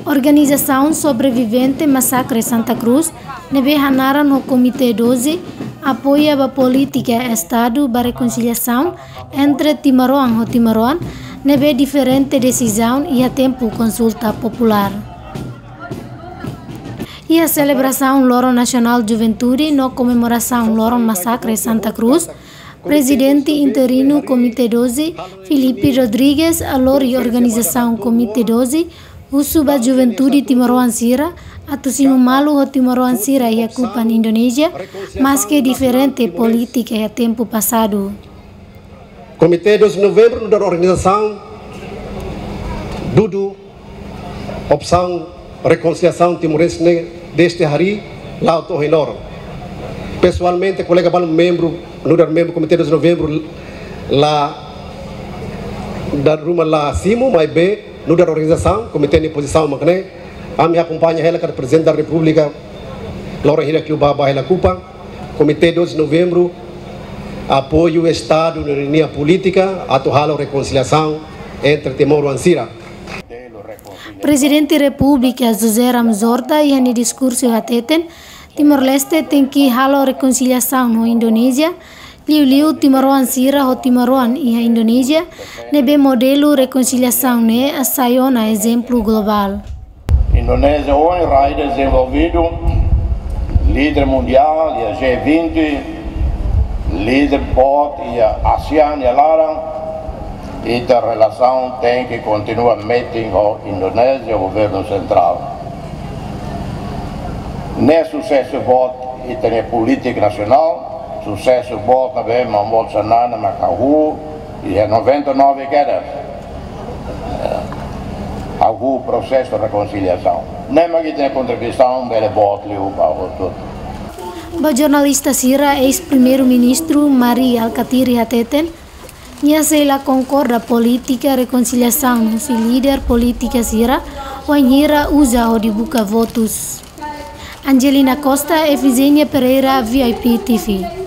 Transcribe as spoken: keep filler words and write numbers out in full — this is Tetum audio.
Organizasaun sobrevivente masakre Santa Cruz, ne'ebé hanaran ho Komité doze, apoia ba polítika Estadu ba rekonsiliasaun entre timoroan ho timoroan, ne'ebé diferente desizaun iha tempu konsulta populár. Iha selebrasaun Loron Nasionál Juventude no komemorasaun Loron Masakre Santa Cruz, Prezidente Interinu Komité doze, Filipe Rodrigues, hala'o organizasaun Komité doze, husu ba juventude timoroan sira atu simu malu ho timoroan sira iha Kupang, Indonézia, maske diferente polítika iha tempu pasadu. Komité doze de Novembru nu'udar organizasaun dudu opsaun rekonsiliasaun timorense ne'e dezde harii la'o to'o ohin loron. Pesoalmente, kolega balu membru, nu'udar membru Komité doze de Novembru la dala ruma la simu, maibé nu'udar organizasaun, komité nia pozisaun mak ne'e, ami akompaña hela katak Prezidente da Repúblika loron hirak liubá bá hela Kupang, Komité doze de Novembru apoia Estadu nia polítika atu halo rekonsiliasaun entre timoroan sira. Prezidente Repúblika José Ramos Horta iha nia diskursu hateten, Timor-Leste tenke halo rekonsiliasaun ho Indonézia, liuliu timoroan sira ho timoroan iha Indonézia, ne'ebé modelu rekonsiliasaun ne'e sai ona ezemplu globál. Indonézia ohin rai dezenvolvidu, líder mundiál iha G vinte, líder boot iha ASEAN nia laran, ita relasaun tenke kontinua metin ho Indonézia, governu sentrál. Ne'e susesu boot ita-nia polítika nasionál, susesu boot ne'ebé maun boot Xanana mak hahú iha noventa e nove kedas. Hahú prosesu rekonsiliasaun. Ne'e mak ita-nia kontribuisaun bele boot liu ba hotu. Ba jornalista sira, eis-Primeiru-Ministru Mari Alkatiri hateten, nia sei la konkorda polítika rekonsiliasaun husi líder polítika sira, wainhira uza hodi buka votus. Angelina Costa, Efigénia Pereira, V I P T V.